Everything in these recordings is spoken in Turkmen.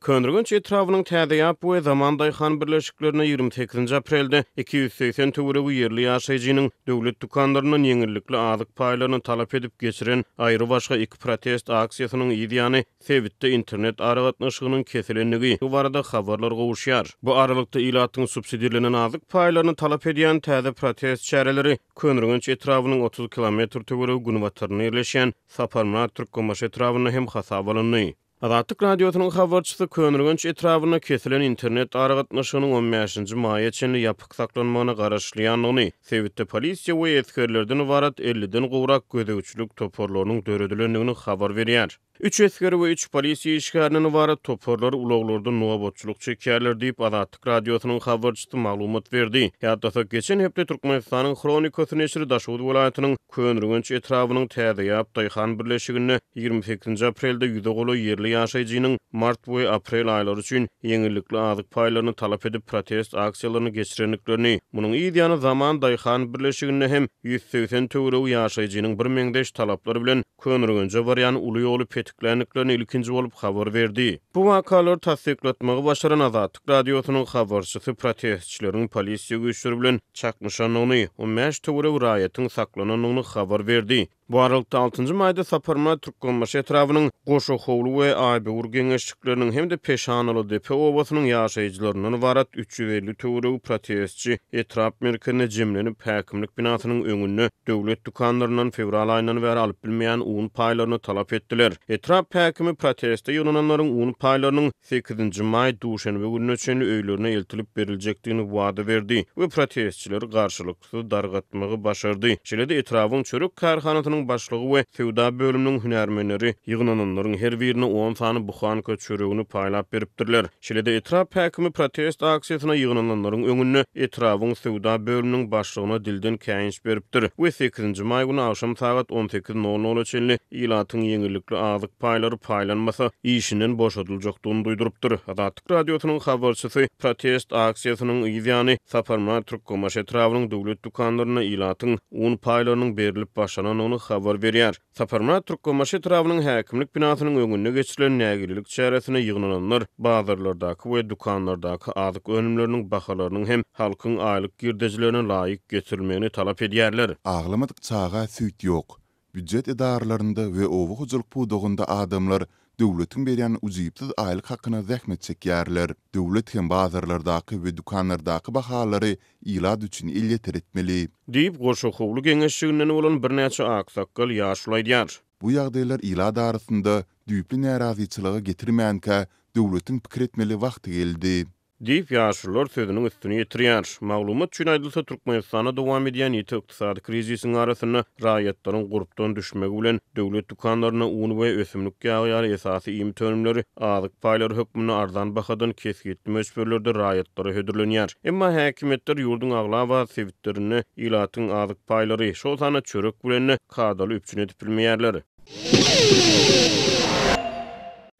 Köneürgenç etrabynyň Täzeýap we Zaman daýhan birleşiklerinde 28-nji aprelde 280 töweregi ýerli ýaşaýjynyň döwlet dükanlaryndan ýeňillikli azyk paýlaryny talap edip geçiren aýrybaşga iki protest aksiýasynyň yz ýany sebitde internet aragatnaşygynyň kesilendigi barada habarlar gowuşýar. Bu aralykda, ilatyň subsidirlenen azyk paýlaryny talap edýän täze protest çäreleri Köneürgenç etrabynyň 30 kilometr töweregi günbatarynda ýerleşýän Saparmyrat Türkmenbaşy etrabynda hem hasaba alyndy. Azatlyk Radiosynyň habarçysy Köneürgenç etrabynda kesilen internet aragatnaşygynyň on bäşinji maýa çenli ýapyk saklanmagyna garaşylýandygyny, sebitde polisiýa we esgerlerden ybarat elliden gowrak gözegçilik toparlarynyň döredilendigini habar berýär. Üç esger we üç polisiýa işgärinden ybarat toparlar ulaglarda nobatçylyk çekýärler diýip, Azatlyk Radiosynyň habarçysy maglumat berdi. Ýatlasak, geçen hepde Türkmenistanyň Hronikasy neşiri Daşoguz welaýatynyň Köneürgenç etrabynyň Täzeýap daýhan birleşiginde 28-nji aprelde ýüze golaý ýerli ýaşaýjynyň mart we aprel aýlary üçin ýeňillikli azyk paýlaryny talap edip protest aksiýalaryny geçirendiklerini, munuň yz ýany Zaman daýhan birleşiginde hem 180 töweregi ýaşaýjynyň birmeňzeş talaplar bilen Köneürgenje barýan uly ýoly petikländiklerini ilkinji bolup habar berdi. Bu wakalary tassyklatmagy başaran Azatlyk Radiosynyň habarçysy protestçileriň polisiýa güýçleri bilen çaknyşandygyny, 15 töweregi raýatyň saklanandygyny habar berdi. Bu aralykda, altynjy maýda Saparmyrat Türkmenbaşy etrabynyň Goşahowly we Aýböwür geňeşlikleriniň hem-de Peşanalydepe obasynyň ýaşaýjylaryndan ybarat 350 töweregi protestçi etrap merkezinde jemlenip, häkimlik binasynyň öňünde döwlet dükanlaryndan fewral aýyndan bäri alyp bilmeýän un paýlaryny talap etdiler. Etrap häkimi proteste ýygnananlaryň un paýlarynyň sekizinji maý duşenbe gününe çenli öýlerine eltilip beriljekdigini wada berdi we protestçileri garşylyksyz dargatmagy başardy. Şeýle-de etrabyň çörek kärhanasynyň başlygy we söwda bölüminiň hünärmenleri ýygnananlaryň her birine on sany buhanka çöregini paýlap beripdirler. Şeýle-de etrap häkimi protest aksiýasyna ýygnananlaryň öňünde etrabyň söwda bölüminiň başlygyna dilden käýinç beripdir we sekizinji maý güni agşam sagat on sekiz nol nola çenli ilatyň ýeňillikli azyk paýlary paýlanmasa, işinden boşadyljakdygyny duýdurypdyr. Azatlyk Radiosynyň habarçysy protest aksiýasynyň yz ýany Saparmyrat Türkmenbaşy etrabynyň döwlet dükanlarynda ilatyň un paýlarynyň berlip başlanandygyny habar berýär. Saparmyrat Türkmenbaşy etrabynyň häkimlik binasynyň öňünde geçirilen nägilelik çäresine ýygnananlar bazarlardaky we dükanlardaky azyk önümleriniň bahalarynyň hem halkyň aýlyk girdejilerine laýyk getirilmegini talap edýärler. Aglamadyk çaga süýt ýok. Býujet edaralarynda we oba hojalyk pudagynda adamlar döwletiň berýän ujypsyz aýlyk hakyna zähmet çekýärler. Döwlet hem bazarlardaky we dükanlardaky bahalary ilat üçin elýeter etmeli. Diýip, Goşahowly geňeşliginden bolan birnäçe aksakgal ýaşuly aýdýar. Bu ýagdaýlar ilat arasynda düýpli närazyçylyga getirmänkä, döwletiň pikir etmeli wagty geldi. Diýip, ýaşulular sözüniň üstüni ýetirýär. Maglumat üçin aýdylsa, Türkmenistanda dowam edýän ýiti ykdysady krizisiň arasynda raýatlaryň gurpdan düşmegi bilen, döwlet dükanlarynda un we ösümlik ýagy ýaly esasy iýmit önümleri azyk paýlary hökmünde arzan bahadan kesgitli möçberlerde raýatlara hödürlenýär. Emma häkimiýetler ýurduň aglaba sebitlerinde ilatyň azyk paýlary, şol sanda çörek bilen-de kadaly üpjün edip bilmeýärler.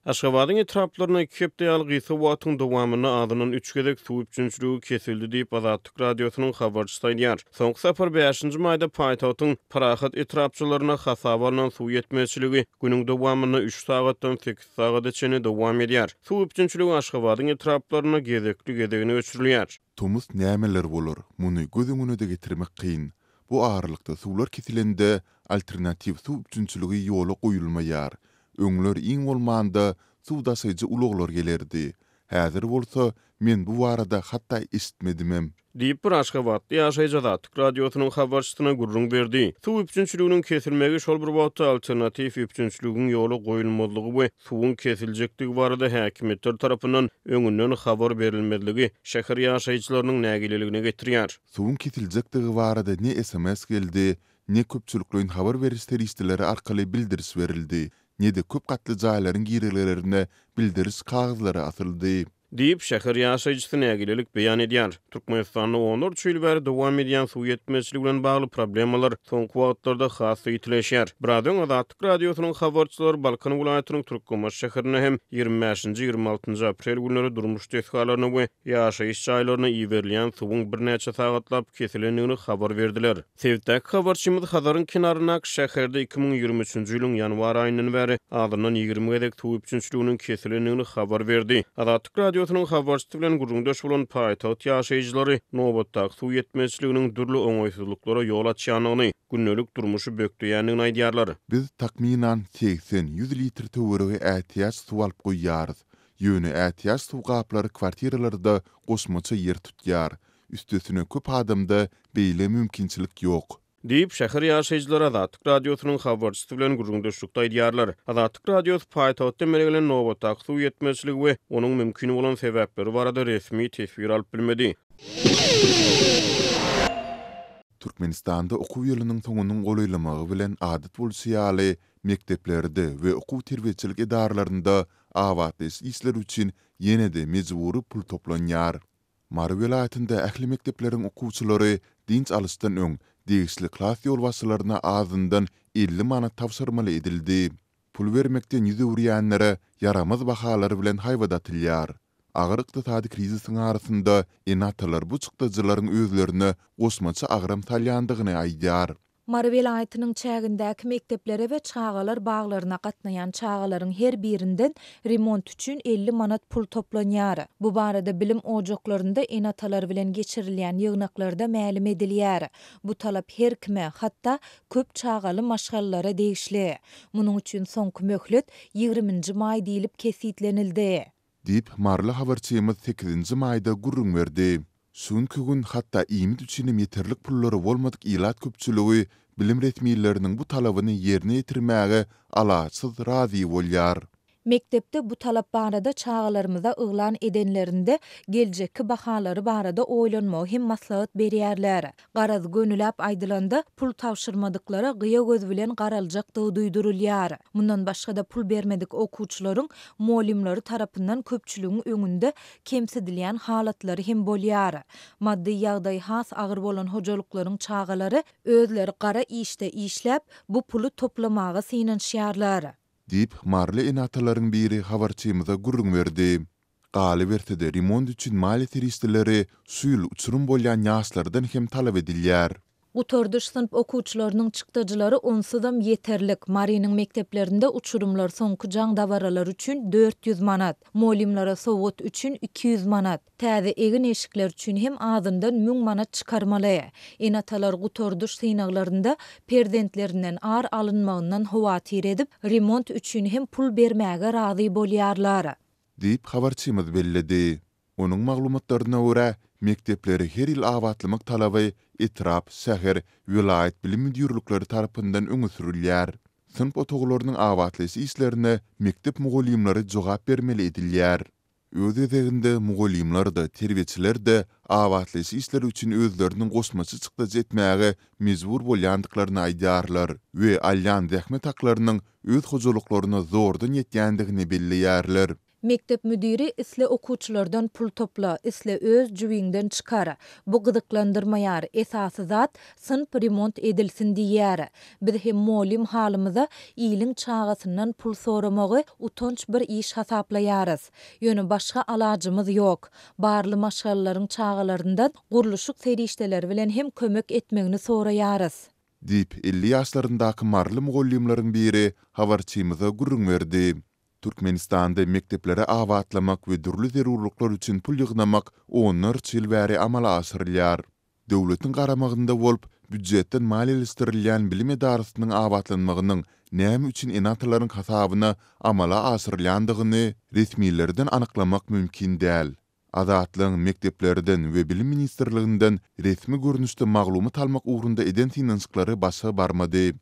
Aşgabadyň etraplarynda iki hepde ýaly gysga wagtyň dowamynda azyndan üç gezek suw üpjünçiligi kesildi diýip, Azatlyk Radiosynyň habarçysy aýdýar. Soňky sapar bäşinji maýda paýtagtyň Parahat etrapçalarynda hasaba alnan suw ýetmezçiligi günüň dowamynda üç sagatdan sekiz sagada çenli dowam edýär. Suw üpjünçiligi Aşgabadyň etraplarynda gezekli-gezegine öçürilýär. Tomus nämeler bolar, muny göz öňüne-de getirmek kyn. Bu aralykda suwlar kesilende, alternatiw suw üpjünçiligi ýola goýulmaýar. Öňler iň bolmanda suw daşaýjy ulaglar gelerdi. Häzir bolsa men bu barada hatda eşitmedimem. Diýip, bir aşgabatly ýaşaýjy Azatlyk Radiosynyň habarçysyna gürrüň berdi. Suw üpjünçiliginiň kesilmegi şol bir wagtda alternatiw üpjünçiligiň ýola goýulmazlygy we suwuň kesiljekdigi barada häkimiýetler tarapyndan öňünden habar berilmezligi şäher ýaşaýjylarynyň nägileligine getirýär. Suwuň kesiljekdigi barada ne sms geldi, ne köpçülikleýin habar beriş serişdeleri arkaly bildiriş berildi, ne-de köp gatly jaýlaryň girelgelerine bildiriş kagyzlary asyldy. Diýip, şäher ýaşaýjysy nägilelik beýan edýär. Türkmenistanda onlarça ýyl bäri dowam edýän suw ýetmezçiligi bilen bagly problemalar soňky wagtlarda has-da ýitileşýär. Biraz öň Azatlyk Radiosynyň habarçylary Balkan welaýatynyň Türkmenbaşy şäherinde hem 25-nji, 26-njy aprel günleri durmuş desgalaryna we ýaşaýyş jaýlaryna iberilýän suwuň birnäçe sagatlap kesilendigini habar berdiler. Sebitdäki habarçymyz Hazaryň kenaryndaky şäherde 2023-nji ýylyň ýanwar aýyndan bäri azyndan 20 gezek suw üpjünçiliginiň kesilendigini habar berdi. Azatlyk Radiosynyň habarçysy bilen gürrüňdeş bolan paýtagt ýaşaýjylary nobatdaky suw ýetmezçiliginiň dürli oňaýsyzlyklara ýol açýandygyny, gündelik durmuşy bökdeýändigini aýdýarlar. Biz takmynan 80, 100 litr töweregi ätiýaç suw alyp goýýarys. Ýöne ätiýaç suw gaplary kwartiralarda goşmaça ýer tutýar. Üstesine köp adamda beýle mümkinçilik ýok. Diýip, şäher ýaşaýjylary Azatlyk Radiosynyň habarçysy bilen gürrüňdeşlikde aýdýarlar. Azatlyk Radiosy paýtagtda emele gelen nobatdaky suw ýetmezçiligi we onuň mümkin bolan sebäpleri barada resmi teswir alyp bilmedi. Türkmenistanda okuw ýylynyň soňunyň golaýlamagy bilen adat bolşy ýaly, mekdeplerde we okuw-terbiýeçilik edaralarynda abatlaýyş işleri üçin ýene-de mejbury pul toplanýar. Mary welaýatynda ähli mekdepleriň okuwçylary dynç alyşdan öň degişli klas ýolbaşçylaryna azyndan 50 manat tabşyrmaly edildi. Pul bermekden ýüz öwürýänlere ýaramaz bahalar bilen haýbat atylýar. Agyr ykdysady krizisiň arasynda ene-atalar bu çykdajylaryň özlerine goşmaça agram salýandygyny aýdýar. Mary welaýatynyň çägindäki mekdeplere we çagalar baglaryna gatnaýan çagalaryň her birinden remont üçin 50 manat pul toplanýar. Bu barada bilim ojaklarynda ene-atalar bilen geçirilýän ýygnaklarda mälim edilýär. Bu talap her kime, hatda köp çagaly maşgalalara degişli. Munuň üçin soňky möhlet ýigriminji maý diýlip kesgitlenildi. Diýip, maryly habarçymyz sekizinji maýda gürrüň berdi. Şu günki gün hatda iýmit üçinem ýeterlik pullary bolmadyk ilat köpçüligi bilim resmileriniň bu talabyny ýerine ýetirmäge alaçsyz razy bolýar. Mekdepde bu talap barada çagalarymyza yglan edenlerinde geljekki bahalary barada oýlanmagy hem maslahat berýärler. Garaz, gönüläp aýdylanda, pul tabşyrmadyklara gyýa göz bilen garaljakdygy duýdurylýar. Mundan başga-da pul bermedik okuwçylaryň mugallymlary tarapyndan köpçüligiň öňünde kemsidilýän halatlary hem bolýar. Maddy ýagdaýy has agyr bolan hojalyklaryň çagalary özleri gara işde işläp, bu puly toplamaga synanyşýarlar. Diýip, maryly ene-atalaryň biri habarçymyza gürrüň berdi. Galyberse-de, remont üçin maliýe serişdeleri şu ýyl uçurym bolýan ýaşlardan hem talap edilýär. Gutardyş synp okuwçylarynyň çykdajylary onsuzam ýeterlik. Marynyň mekdeplerinde uçurymlar soňky jaň dabaralary üçin 400 manat, mugallymlara sowgat üçin 200 manat, täze egin-eşikler üçin hem azyndan 1000 manat çykarmaly. Ene-atalar gutardyş synaglarynda perzentlerinden ar alynmagyndan howatyr edip, remont üçin hem pul bermäge razy bolýarlar. Diýip, habarçymyz belledi. Onuň maglumatlaryna görä, mekdepleri her ýyl abatlamak talaby etrap, şäher, welaýat bilim müdirlikleri tarapyndan öňe sürülýär. Synp otaglarynyň abatlaýyş işlerine mekdep mugallymlary jogap bermeli edilýär. Öz gezeginde mugallymlar-da, terbiýeçiler-de abatlaýyş işleri üçin özleriniň goşmaça çykdajy etmäge mejbur bolýandyklaryny aýdýarlar we alýan zähmet haklarynyň öz hojalyklaryna zordan ýetýändigini belleýärler. Mekdep müdiri isle okuwçylardan pul topla, isle öz jübiňden çykar. Bu gyzyklandyrmaýar, esasy zat synp remont edilsin diýýär. Biz hem mugallym halymyza iliň çagasyndan pul soramagy utanç bir iş hasaplaýarys. Ýöne başga alajymyz ýok. Barly maşgalalaryň çagalaryndan gurluşyk serişdeleri bilen hem kömek etmegini soraýarys. Diýip, 50 ýaşlaryndaky maryly mugallymlaryň biri habarçymyza gürrüň berdi. Türkmenistanda mekdepleri abatlamak we dürli zerurlyklar üçin pul ýygnamak onlarça ýyl bäri amala aşyrylýar. Döwletiň garamagynda bolup, býujetden maliýeleşdirilýän bilim edarasynyň abatlanmagynyň näme üçin ene-atalaryň hasabyna amala aşyrylýandygyny resmilerden anyklamak mümkin däl. Azatlygyň mekdeplerden we Bilim ministrliginden resmi görnüşde maglumat almak ugrunda eden synanyşyklary başa barmady.